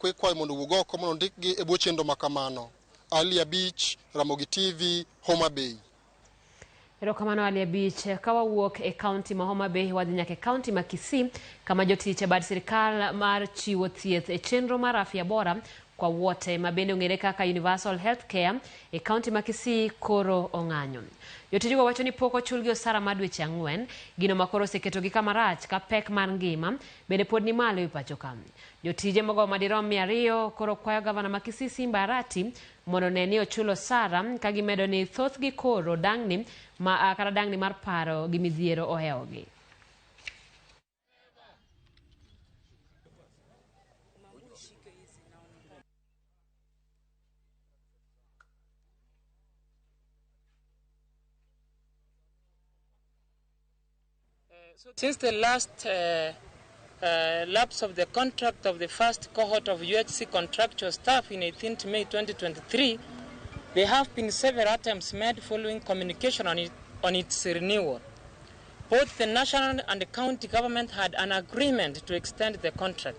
Ikwayo mondo owuog oko mondo ondikgi e bwo chenro ma kamano. Ali Abich, Ramogi TV, Homa Bay. Erokamano Ali Abich. Ka wawuok e kaunti ma Homa Bay wadhi nyaka e kaunti ma Kisii kama jotich e bad sirkal mar chiwo thieth e chenro mar afya bora kwa wote ma bende ong'ere kaka Universal Health Care e kaunti ma Kisii koro ong'anyo. Jotijgo wacho ni pok ochulgi osara mar dweche 4, gino ma koro oseketogi kama rach ka pek mar ngima bende pod ni malo e pacho ka. Jotije mogo madirom 200 koro kwayo gavana ma Kisii Simba Arati mondo one ni ochulo osara ka gimedo ni thothgi koro dang'ni ma kata dang'ni mar paro gi midhiero ohewogi. Since the last lapse of the contract of the first cohort of UHC contractual staff in 18th May 2023, there have been several attempts made following communication on its renewal. Both the national and the county government had an agreement to extend the contract.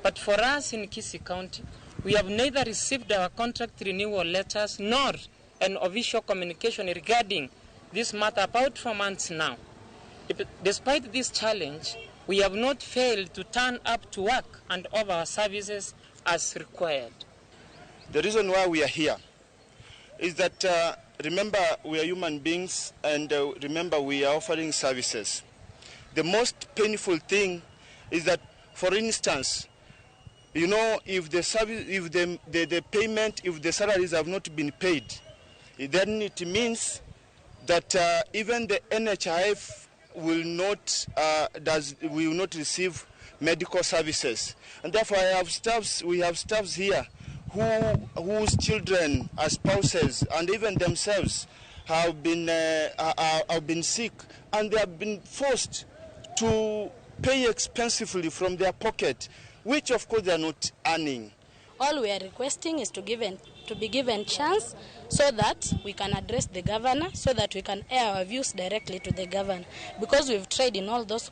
But for us in Kisii County, we have neither received our contract renewal letters nor an official communication regarding this matter about 4 months now. Despite this challenge, we have not failed to turn up to work and offer our services as required. The reason why we are here is that, remember, we are human beings, and remember, we are offering services. The most painful thing is that, for instance, if the service, if the payment, if the salaries have not been paid, then it means that even the NHIF will not, does, will not receive medical services. And therefore, I have staffs, we have staffs here whose children are spouses and even themselves have been sick, and they have been forced to pay expensively from their pocket, which of course they are not earning. All we are requesting is to be given chance so that we can address the governor, so that we can air our views directly to the governor, because we've tried in all those